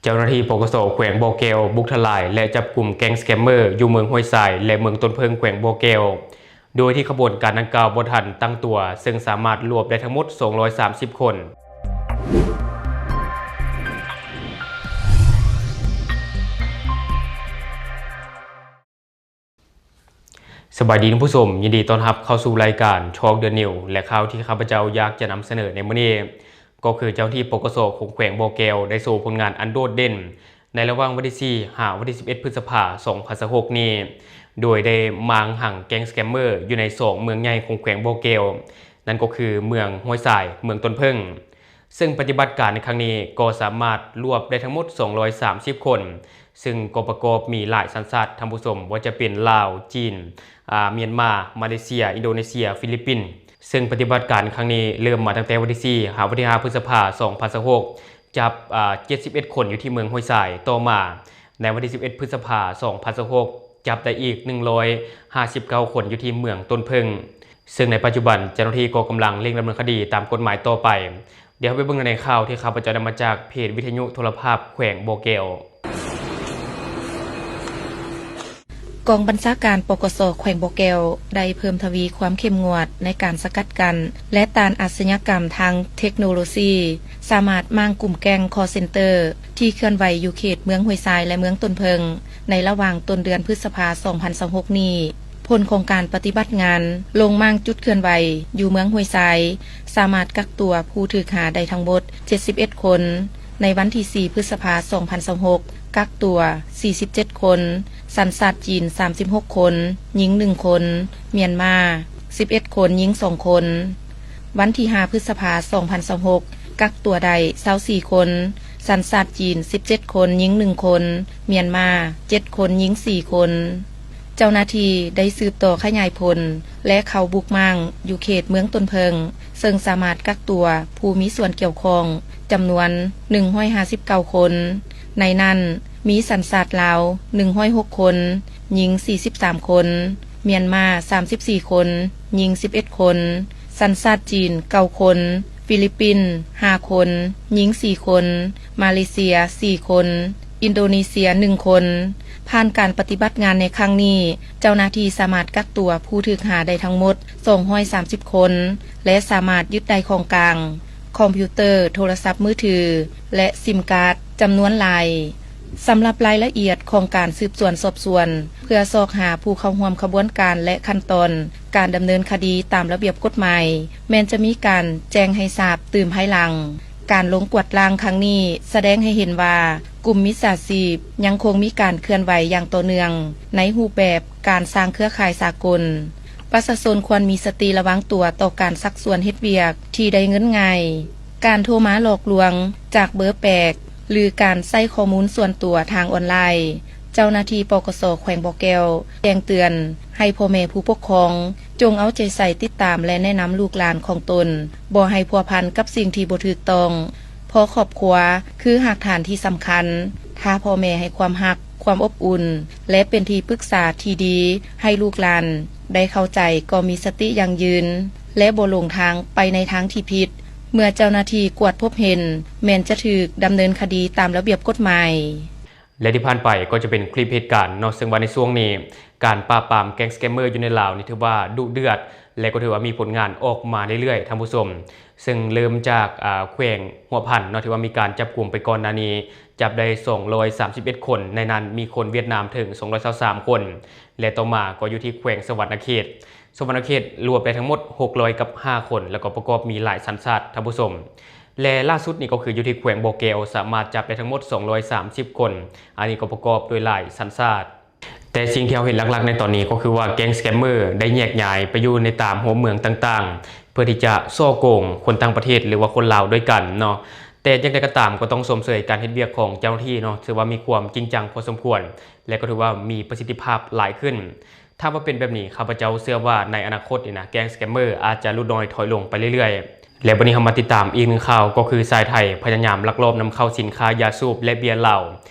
ເຈົ້າໜ້າທີ່ ປກສ ແຂວງບໍ່ແກ້ວ ບຸກທະລາຍ ແລະ ຈັບກຸມແກ້ງສະແກມເມີ ຢູ່ເມືອງຫ້ວຍຊາຍ ແລະ ເມືອງຕົ້ນເຜິ້ງ ແຂວງບໍ່ແກ້ວ ໂດຍທີ່ຂະບວນການດັ່ງກ່າວບໍ່ທັນຕັ້ງຕົວ, ເຊິ່ງສາມາດລວບໄດ້ທັງໝົດ ສອງຮ້ອຍສາມສິບຄົນ. ສະບາຍດີທ່ານຜູ້ຊົມ, ຍິນດີຕ້ອນຮັບເຂົ້າສູ່ລາຍການ Talk the News ແລະ ຂ່າວທີ່ຂ້າພະເຈົ້າຢາກຈະນຳສະເໜີໃນມື້ນີ້ ກໍຄືເຈົ້າໜ້າທີ່ ປກສ ຂອງແຂວງບໍ່ແກ້ວ ໄດ້ໂຊຜົນງານອັນໂດດເດັ່ນ ໃນລະຫວ່າງວັນທີສີ່ ຫາວັນທີສິບເອັດ ພຶດສະພາ ສອງພັນຊາວຫົກນີ້ ໂດຍໄດ້ມ້າງຫັງແກ້ງສະແກມເມີ ຢູ່ໃນສອງເມືອງໃຫຍ່ຂອງແຂວງບໍ່ແກ້ວ, ນັ້ນກໍຄືເມືອງຫ້ວຍຊາຍ, ເມືອງຕົ້ນເຜິ້ງ. ເຊິ່ງປະຕິບັດການໃນຄັ້ງນີ້ກໍສາມາດລວບໄດ້ທັງໝົດ ສອງຮ້ອຍສາມສິບຄົນ, ເຊິ່ງກໍປະກອບມີຫຼາຍສັນຊາດທ່ານຜູ້ຊົມ, ບໍ່ວ່າຈະເປັນລາວ, ຈີນ, ອາ, ມຽນມາ, ມາເລເຊຍ, ອິນໂດເນເຊຍ, ຟີລິບປິນ. ເຊິ່ງປະຕິບັດການຄັ້ງນີ້ເລີ່ມມາຕັ້ງແຕ່ວັນທີສີ່ ຫາວັນທີຫ້າ ພຶດສະພາ ສອງພັນຊາວຫົກ, ຈັບ, ອາ, ເຈັດສິບເອັດຄົນຢູ່ທີ່ເມືອງຫ້ວຍຊາຍ. ຕໍ່ມາໃນວັນທີສິບເອັດ ພຶດສະພາ ສອງພັນຊາວຫົກ ຈັບໄດ້ອີກ ໜຶ່ງຮ້ອຍຫ້າສິບເກົ້າຄົນຢູ່ທີ່ເມືອງຕົ້ນເຜິ້ງ. ເຊິ່ງໃນປັດຈຸບັນເຈົ້າໜ້າທີ່ກໍກຳລັງເລັ່ງດຳເນີນຄະດີຕາມກົດໝາຍຕໍ່ໄປ. ດຽວເຮົາໄປເບິ່ງໃນຂ່າວທີ່ຂ້າພະເຈົ້າໄດ້ມາຈາກເພຈວິທະຍຸໂທລະພາບແຂວງບໍ່ແກ້ວ. ກອງບັນຊາການ ປກສ ແຂວງບໍ່ແກ້ວ ໄດ້ເພີ່ມທະວີຄວາມເຂັ້ມງວດໃນການສະກັດກັ້ນ ແລະ ຕ້ານອາຊະຍາກຳທາງເທັກໂນໂລຊີ, ສາມາດມ້າງກຸ່ມແກ້ງຄໍເຊັນເຕີທີ່ເຄື່ອນໄຫວຢູ່ເຂດເມືອງຫ້ວຍຊາຍ ແລະ ເມືອງຕົ້ນເຜິ້ງ ໃນລະຫວ່າງຕົ້ນເດືອນພຶດສະພາ ສອງພັນຊາວຫົກນີ້. ຜົນຂອງການປະຕິບັດງານລົງມ້າງຈຸດເຄື່ອນໄຫວຢູ່ເມືອງຫ້ວຍຊາຍ ສາມາດກັກຕົວຜູ້ຖືກຫາໄດ້ທັງໝົດ ເຈັດສິບເອັດຄົນ, ໃນວັນທີສີ່ ພຶດສະພາ ສອງພັນຊາວຫົກ ກັກຕົວ ສີ່ສິບເຈັດຄົນ, ສັນຊາດຈີນ ສາມສິບຫົກຄົນ, ຍິງ ໜຶ່ງຄົນ, ມຽນມາ ສິບເອັດຄົນ, ຍິງ ສອງຄົນ. ວັນທີຫ້າ ພຶດສະພາ ສອງພັນຊາວຫົກ ກັກຕົວໄດ້ ຊາວສີ່ຄົນ, ສັນຊາດຈີນ ສິບເຈັດຄົນ, ຍິງ ໜຶ່ງຄົນ, ມຽນມາ ເຈັດຄົນ, ຍິງ ສີ່ຄົນ. ເຈົ້າໜ້າທີ່ໄດ້ສືບຕໍ່ຂະຫຍາຍຜົນ ແລະ ເຂົ້າບຸກມ້າງຢູ່ເຂດເມືອງຕົ້ນເຜິ້ງ, ເຊິ່ງສາມາດກັກຕົວຜູ້ມີສ່ວນກ່ຽວຂ້ອງຈຳນວນ ໜຶ່ງຮ້ອຍຫ້າສິບເກົ້າຄົນ, ໃນນັ້ນມີສັນຊາດລາວ ໜຶ່ງຮ້ອຍຫົກຄົນ, ຍິງ ສີ່ສິບສາມຄົນ, ມຽນມາ ສາມສິບສີ່ຄົນ, ຍິງ ສິບເອັດຄົນ, ສັນຊາດຈີນ ເກົ້າຄົນ, ຟີລິບປິນ ຫ້າຄົນ, ຍິງ ສີ່ຄົນ, ມາເລເຊຍ ສີ່ຄົນ, ອິນໂດເນເຊຍ ໜຶ່ງຄົນ. ຜ່ານການປະຕິບັດງານໃນຄັ້ງນີ້, ເຈົ້າໜ້າທີ່ສາມາດກັກຕົວຜູ້ຖືກຫາໄດ້ທັງໝົດ ສອງຮ້ອຍສາມສິບຄົນ ແລະ ສາມາດຍຶດໄດ້ຂອງກາງ ຄອມພິວເຕີ, ໂທລະສັບມືຖື ແລະ ຊິມກາດ ຈຳນວນຫຼາຍ. ສຳລັບລາຍລະອຽດຂອງການສືບສວນສອບສວນ ເພື່ອຊອກຫາຜູ້ເຂົ້າຮ່ວມຂະບວນການ ແລະ ຂັ້ນຕອນການດຳເນີນຄະດີຕາມລະບຽບກົດໝາຍ ແມ່ນຈະມີການແຈ້ງໃຫ້ຊາບຕື່ມພາຍຫຼັງ. ການລົງກວດລ້າງຄັ້ງນີ້ສະແດງໃຫ້ເຫັນວ່າ ກຸ່ມມິດສາຊີບຍັງຄົງມີການເຄື່ອນໄຫວຢ່າງຕໍ່ເນື່ອງໃນຮູບແບບການສ້າງເຄືອຂ່າຍສາກົນ. ປະຊາຊົນຄວນມີສະຕິລະວັງຕົວຕໍ່ການຊັກຊວນເຮັດວຽກທີ່ໄດ້ເງິນງ່າຍ, ການໂທມາຫຼອກລວງຈາກເບີແປກ ຫຼື ການໃຊ້ຂໍ້ມູນສ່ວນຕົວທາງອອນລາຍ. ເຈົ້າໜ້າທີ່ ປກສ ແຂວງບໍ່ແກ້ວ ແຈ້ງເຕືອນໃຫ້ພໍ່ແມ່ຜູ້ປົກຄອງ ຈົ່ງເອົາໃຈໃສ່ຕິດຕາມ ແລະ ແນະນຳລູກຫຼານຂອງຕົນ ບໍ່ໃຫ້ພົວພັນກັບສິ່ງທີ່ບໍ່ຖືກຕ້ອງ, ເພາະຄອບຄົວຄືຮາກຖານທີ່ສຳຄັນ. ຖ້າພໍ່ແມ່ໃຫ້ຄວາມຮັກ, ຄວາມອົບອຸ່ນ ແລະ ເປັນທີ່ປຶກສາທີ່ດີໃຫ້ລູກຫຼານໄດ້ເຂົ້າໃຈ, ກໍມີສະຕິຢັ້ງຢືນ ແລະ ບໍ່ຫຼົງທາງໄປໃນທາງທີ່ຜິດ. ເມື່ອເຈົ້າໜ້າທີ່ກວດພົບເຫັນ, ແມ່ນຈະຖືກດຳເນີນຄະດີຕາມລະບຽບກົດໝາຍ. ແລະ ທີ່ຜ່ານໄປກໍຈະເປັນຄລິບເຫດການເນາະ, ເຊິ່ງວ່າໃນຊ່ວງນີ້ການປາບປາມແກ້ງສະແກມເມີຢູ່ໃນລາວນີ້ຖືວ່າດຸເດືອດ ແລະ ກໍຖືວ່າມີຜົນງານອອກມາເລື້ອຍໆ ທ່ານຜູ້ຊົມ. ເຊິ່ງເລີ່ມຈາກ ອາ ແຂວງຫົວພັນເນາະ ທີ່ວ່າມີການຈັບກຸມໄປກ່ອນໜ້ານີ້ ຈັບໄດ້ສອງຮ້ອຍສາມສິບເອັດຄົນ, ໃນນັ້ນມີຄົນຫວຽດນາມເຖິງສອງຮ້ອຍຊາວສາມຄົນ ແລະ ຕໍ່ມາກໍຢູ່ທີ່ແຂວງສະຫວັນນະເຂດ. ສະຫວັນນະເຂດລວບໄດ້ທັງໝົດຫົກຮ້ອຍກັບຫ້າຄົນ ແລ້ວກໍປະກອບມີຫຼາຍສັນຊາດ ທ່ານຜູ້ຊົມ. ແລະ ລ່າສຸດນີ້ກໍຄືຢູ່ທີ່ແຂວງບໍ່ແກ້ວ ສາມາດຈັບໄດ້ທັງໝົດສອງຮ້ອຍສາມສິບຄົນ, ອັນນີ້ກໍປະກອບໂດຍຫຼາຍສັນຊາດ. ແຕ່ສິ່ງທີ່ເຮົາເຫັນຫຼັກໆໃນຕອນນີ້ກໍຄືວ່າແກ້ງສະແກມເມີໄດ້ແຍກຍ້າຍໄປຢູ່ໃນຕາມຫົວເມືອງຕ່າງໆ ເພື່ອທີ່ຈະສໍ້ໂກງຄົນຕ່າງປະເທດ ຫຼືວ່າຄົນລາວດ້ວຍກັນເນາະ. ແຕ່ຢ່າງໃດກໍຕາມ ກໍຕ້ອງຊົມເຊີຍການເຮັດວຽກຂອງເຈົ້າໜ້າທີ່ເນາະ, ຖືວ່າມີຄວາມຈິງຈັງພໍສົມຄວນ ແລະ ກໍຖືວ່າມີປະສິດທິພາບຫຼາຍຂຶ້ນ. ຖ້າວ່າເປັນແບບນີ້ ຂ້າພະເຈົ້າເຊື່ອວ່າໃນອະນາຄົດນີ້ນະ ແກ້ງສະແກມເມີອາດຈະຫຼຸດນ້ອຍຖອຍລົງໄປເລື້ອຍໆ. ແລະ ບັດນີ້ເຮົາມາຕິດຕາມອີກໜຶ່ງຂ່າວ ກໍຄືຊາຍໄທພະຍາຍາມລັກລອບນຳເຂົ້າສິນຄ້າຢາສູບ ແລະ ເບຍເຫຼົ້າ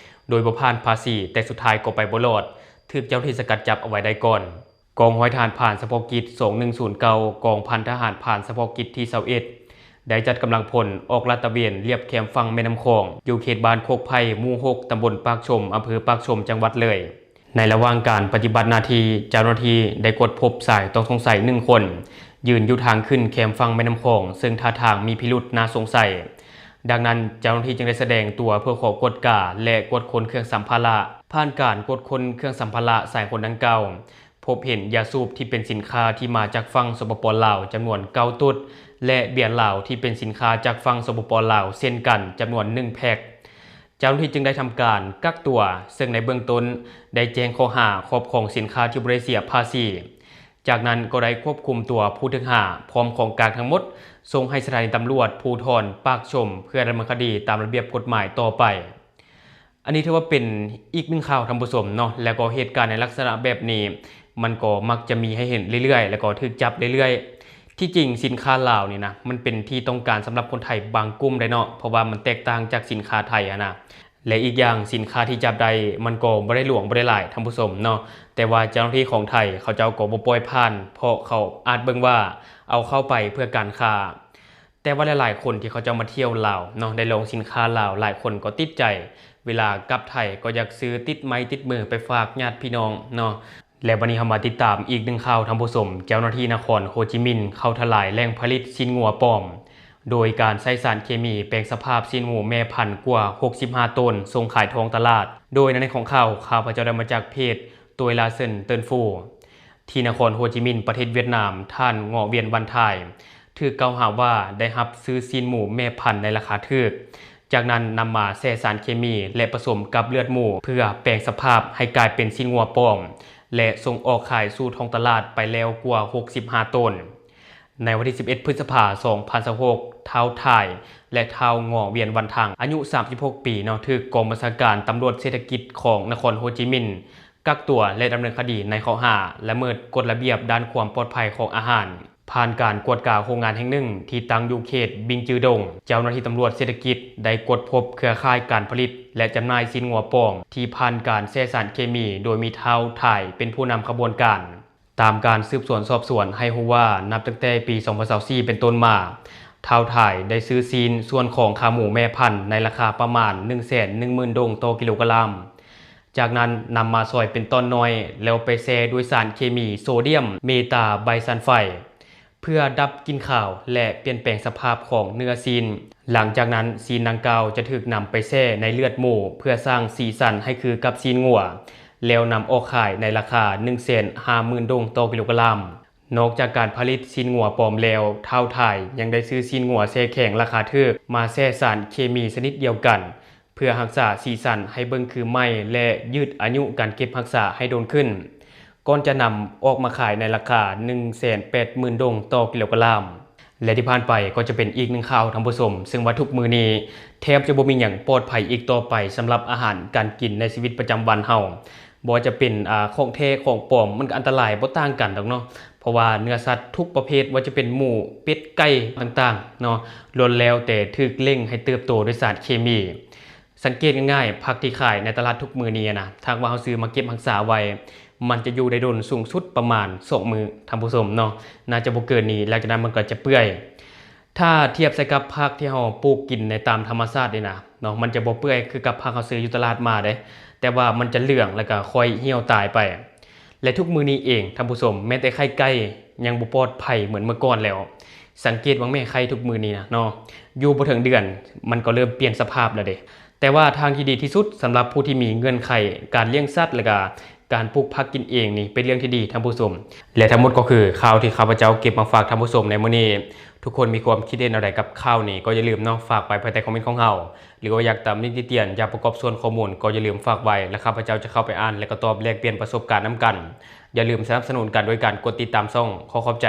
ໂດຍບໍ່ຜ່ານພາສີ, ແຕ່ສຸດທ້າຍກໍໄປບໍ່ລອດ, ຖືກເຈົ້າໜ້າທີ່ສະກັດຈັບເອົາໄວ້ໄດ້ກ່ອນ. ກອງຮ້ອຍທະຫານຜ່ານສະເພາະກິດ ສອງໜຶ່ງສູນເກົ້າ ກອງພັນທະຫານຜ່ານສະເພາະກິດທີຊາວເອັດ ໄດ້ຈັດກຳລັງພົນອອກລາດຕະເວນລຽບແຄມຝັ່ງແມ່ນ້ຳຂອງ ຢູ່ເຂດບ້ານໂຄກໄຜ່ ໝູ່ຫົກ ຕຳບົນປາກຊົມ ອຳເພີປາກຊົມ ຈັງຫວັດເລີຍ. ໃນລະຫວ່າງການປະຕິບັດໜ້າທີ່, ເຈົ້າໜ້າທີ່ໄດ້ກວດພົບຊາຍຕ້ອງສົງໄສໜຶ່ງຄົນ ຢືນຢູ່ທາງຂຶ້ນແຄມຝັ່ງແມ່ນ້ຳຂອງ, ເຊິ່ງທ່າທາງມີພິລຸດໜ້າສົງໄສ. ດັ່ງນັ້ນ, ເຈົ້າໜ້າທີ່ຈຶ່ງໄດ້ສະແດງຕົວເພື່ອຂໍກວດກາ ແລະ ກວດຄົ້ນເຄື່ອງສຳພາລະ. ຜ່ານການກວດຄົ້ນເຄື່ອງສຳພາລະ, ຊາຍຄົນດັ່ງກ່າວ ພົບເຫັນຢາສູບທີ່ເປັນສິນຄ້າທີ່ມາຈາກຝັ່ງ ສປປ ລາວ ຈຳນວນເກົ້າຕຸດ ແລະ ເບຍລາວທີ່ເປັນສິນຄ້າຈາກຝັ່ງ ສປປ ລາວ ເຊັ່ນກັນ ຈຳນວນໜຶ່ງແພັກ. ເຈົ້າໜ້າທີ່ຈຶ່ງໄດ້ທຳການກັກຕົວ, ເຊິ່ງໃນເບື້ອງຕົ້ນໄດ້ແຈ້ງຂໍ້ຫາຄອບຄອງສິນຄ້າທີ່ບໍ່ໄດ້ເສຍພາສີ. ຈາກນັ້ນກໍໄດ້ຄວບຄຸມຕົວຜູ້ຖືກຫາ ພ້ອມຂອງກາງທັງໝົດ ສົ່ງໃຫ້ສະຖານີຕຳຫຼວດພູທອນປາກຊົມ ເພື່ອດຳເນີນຄະດີຕາມລະບຽບກົດໝາຍຕໍ່ໄປ. ອັນນີ້ຖືວ່າເປັນອີກໜຶ່ງຂ່າວ, ທ່ານຜູ້ຊົມເນາະ, ແລ້ວກໍເຫດການໃນລັກສະນະແບບນີ້ ມັນກໍມັກຈະມີໃຫ້ເຫັນເລື້ອຍໆ ແລ້ວກໍຖືກຈັບເລື້ອຍໆ. ທີ່ຈິງສິນຄ້າລາວນີ້ນະ ມັນເປັນທີ່ຕ້ອງການສຳລັບຄົນໄທບາງກຸ່ມໄດ໋ເນາະ, ເພາະວ່າມັນແຕກຕ່າງຈາກສິນຄ້າໄທຫັ້ນນະ. ແລະ ອີກຢ່າງສິນຄ້າທີ່ຈັບໄດ້ ມັນກໍບໍ່ໄດ້ຫຼວງ ບໍ່ໄດ້ຫຼາຍ, ທ່ານຜູ້ຊົມເນາະ, ແຕ່ວ່າເຈົ້າໜ້າທີ່ຂອງໄທເຂົາເຈົ້າກໍບໍ່ປ່ອຍຜ່ານ, ເພາະເຂົາອາດເບິ່ງວ່າເອົາເຂົ້າໄປເພື່ອການຄ້າ. ແຕ່ວ່າຫຼາຍໆຄົນທີ່ເຂົາເຈົ້າມາທ່ຽວລາວເນາະ ໄດ້ລອງສິນຄ້າລາວ, ຫຼາຍຄົນກໍຕິດໃຈ, ເວລາກັບໄທກໍຢາກຊື້ຕິດໄມ້ຕິດມືໄປຝາກຍາດພີ່ນ້ອງເນາະ. ແລະ ບັດນີ້ເຮົາມາຕິດຕາມອີກໜຶ່ງຂ່າວ, ທ່ານຜູ້ຊົມ, ເຈົ້າໜ້າທີ່ນະຄອນໂຮຈິມິນເຂົ້າທະລາຍແຫຼ່ງຜະລິດຊີ້ນງົວປອມ ໂດຍການໃຊ້ສານເຄມີແປງສະພາບຊີ້ນໝູແມ່ພັນກວ່າຫົກສິບຫ້າໂຕນ ສົ່ງຂາຍທ້ອງຕະຫຼາດ. ໂດຍໃນຂອງຂ່າວ, ຂ້າພະເຈົ້າໄດ້ມາຈາກເພຈ ໂຕຍລາເຊິນເຕີນຟູ ທີ່ນະຄອນໂຮຈິມິນ ປະເທດຫວຽດນາມ, ທ່ານ ເງາະ ຫວຽນ ວັນທາຍ ຖືກກ່າວຫາວ່າໄດ້ຮັບຊື້ຊີ້ນໝູແມ່ພັນໃນລາຄາຖືກ, ຈາກນັ້ນນຳມາແຊ່ສານເຄມີ ແລະ ປະສົມກັບເລືອດໝູ ເພື່ອແປງສະພາບໃຫ້ກາຍເປັນຊີ້ນງົວປອມ ແລະ ສົ່ງອອກຂາຍສູ່ທ້ອງຕະຫຼາດໄປແລ້ວກວ່າຫົກສິບຫ້າໂຕນ. ໃນວັນທີສິບເອັດ ພຶດສະພາ ສອງພັນຊາວຫົກ ທ້າວ ຖ່າຍ ແລະ ທ້າວ ງໍ ວຽນວັນທັງ ອາຍຸສາມສິບຫົກປີເນາະ ຖືກກອງບັນຊາການຕຳຫຼວດເສດຖະກິດຂອງນະຄອນໂຮຈິມິນ ກັກຕົວ ແລະ ດຳເນີນຄະດີໃນຂໍ້ຫາລະເມີດກົດລະບຽບດ້ານຄວາມປອດໄພຂອງອາຫານ. ຜ່ານການກວດກາໂຮງງານແຫ່ງໜຶ່ງທີ່ຕັ້ງຢູ່ເຂດບິງຈື່ດົງ, ເຈົ້າໜ້າທີ່ຕຳຫຼວດເສດຖະກິດໄດ້ກວດພົບເຄືອຂ່າຍການຜະລິດ ແລະ ຈຳໜ່າຍຊີ້ນງົວປອມ ທີ່ຜ່ານການແຊ່ສານເຄມີ ໂດຍມີທ້າວ ຖ່າຍ ເປັນຜູ້ນຳຂະບວນການ. ຕາມການສືບສວນສອບສວນໃຫ້ຮູ້ວ່າ ນັບຕັ້ງແຕ່ປີສອງພັນຊາວສີ່ເປັນຕົ້ນມາ, ທ້າວ ຖ່າຍ ໄດ້ຊື້ຊີ້ນສ່ວນຂອງຂາໝູແມ່ພັນໃນລາຄາປະມານໜຶ່ງແສນໜຶ່ງໝື່ນດົງຕໍ່ກິໂລກະຣາມ. ຈາກນັ້ນນຳມາຊອຍເປັນຕ່ອນນ້ອຍ ແລ້ວໄປແຊ່ດ້ວຍສານເຄມີໂຊດຽມເມຕາໄບຊັນໄຟ ເພື່ອດັບກິ່ນຄາວ ແລະ ປ່ຽນແປງສະພາບຂອງເນື້ອຊີ້ນ. ຫຼັງຈາກນັ້ນ, ຊີ້ນດັ່ງກ່າວຈະຖືກນຳໄປແຊ່ໃນເລືອດໝູ ເພື່ອສ້າງສີສັນໃຫ້ຄືກັບຊີ້ນງົວ, ແລ້ວນຳອອກຂາຍໃນລາຄາໜຶ່ງແສນຫ້າໝື່ນດົງຕໍ່ກິໂລກະຣາມ. ນອກຈາກການຜະລິດຊີ້ນງົວປອມແລ້ວ, ທ້າວ ຖ່າຍ ຍັງໄດ້ຊື້ຊີ້ນງົວແຊ່ແຂງລາຄາຖືກ ມາແຊ່ສານເຄມີຊະນິດດຽວກັນ ເພື່ອຮັກສາສີສັນໃຫ້ເບິ່ງຄືໃໝ່ ແລະ ຢືດອາຍຸການເກັບຮັກສາໃຫ້ດົນຂຶ້ນ, ກ່ອນຈະນຳອອກມາຂາຍໃນລາຄາໜຶ່ງແສນແປດໝື່ນດົງຕໍ່ກິໂລກະຣາມ. ແລະ ທີ່ຜ່ານໄປກໍຈະເປັນອີກໜຶ່ງຂ່າວ, ທ່ານຜູ້ຊົມ, ເຊິ່ງວ່າທຸກມື້ນີ້ແທບຈະບໍ່ມີຫຍັງປອດໄພອີກຕໍ່ໄປສຳລັບອາຫານການກິນໃນຊີວິດປະຈຳວັນເຮົາ. ບໍ່ວ່າຈະເປັນ, ອາ, ຂອງແທ້ຂອງປອມ ມັນກໍອັນຕະລາຍບໍ່ຕ່າງກັນດອກເນາະ, ເພາະວ່າເນື້ອສັດທຸກປະເພດ, ບໍ່ວ່າຈະເປັນໝູ, ເປັດ, ໄກ່ຕ່າງໆເນາະ, ລ້ວນແລ້ວແຕ່ຖືກເລັ່ງໃຫ້ເຕີບໂຕດ້ວຍສານເຄມີ. ສັງເກດງ່າຍໆ, ຜັກທີ່ຂາຍໃນຕະຫຼາດທຸກມື້ນີ້ນະ, ຖ້າຫາກວ່າເຮົາຊື້ມາເກັບຮັກສາໄວ້, ມັນຈະຢູ່ໄດ້ດົນສູງສຸດປະມານສອງມື້, ທ່ານຜູ້ຊົມເນາະ, ໜ້າຈະບໍ່ເກີນນີ້, ຫຼັງຈາກນັ້ນມັນກໍຈະເປື່ອຍ. ຖ້າທຽບໃສ່ກັບຜັກທີ່ເຮົາປູກກິນໃນຕາມທຳມະຊາດນີ້ນະເນາະ, ມັນຈະບໍ່ເປື່ອຍຄືກັບຜັກເຮົາຊື້ຢູ່ຕະຫຼາດມາເດ້, ແຕ່ວ່າມັນຈະເຫຼືອງ ແລ້ວກໍຄ່ອຍຫ່ຽວຕາຍໄປ. ແລະ ທຸກມື້ນີ້ເອງ, ທ່ານຜູ້ຊົມ, ແມ້ແຕ່ໄຂ່ໄກ່ຍັງບໍ່ປອດໄພເໝືອນເມື່ອກ່ອນແລ້ວ. ສັງເກດເບິ່ງແມ້, ໄຂ່ທຸກມື້ນີ້ນະເນາະ, ຢູ່ບໍ່ເຖິງເດືອນ ມັນກໍເລີ່ມປ່ຽນສະພາບແລ້ວເດ້. ແຕ່ວ່າທາງທີ່ດີທີ່ສຸດສຳລັບຜູ້ທີ່ມີເງື່ອນໄຂການລ້ຽງສັດ ແລະກະການປູກຜັກກິນເອງນີ້ເປັນເລື່ອງທີ່ດີ, ທ່ານຜູ້ຊົມ. ແລະທັງໝົດກໍຄືຂ່າວທີ່ຂ້າພະເຈົ້າເກັບມາຝາກທ່ານຜູ້ຊົມໃນມື້ນີ້. ທຸກຄົນມີຄວາມຄິດເຫັນແນວໃດກັບຂ່າວນີ້ ກໍຢ່າລືມເນາະ, ຝາກໄປພາຍໃຕ້ຄອມເມັນຂອງເຮົາ, ຫຼືວ່າຢາກຕຳນິຕິຕຽນ, ຢາກປະກອບສ່ວນຂໍ້ມູນ ກໍຢ່າລືມຝາກໄວ້, ແລະຂ້າພະເຈົ້າຈະເຂົ້າໄປອ່ານ ແລະກໍຕອບແລກປ່ຽນປະສົບການນຳກັນ. ຢ່າລືມສະໜັບສະໜູນກັນໂດຍການກົດຕິດຕາມຊ່ອງ. ຂໍຂອບໃຈ.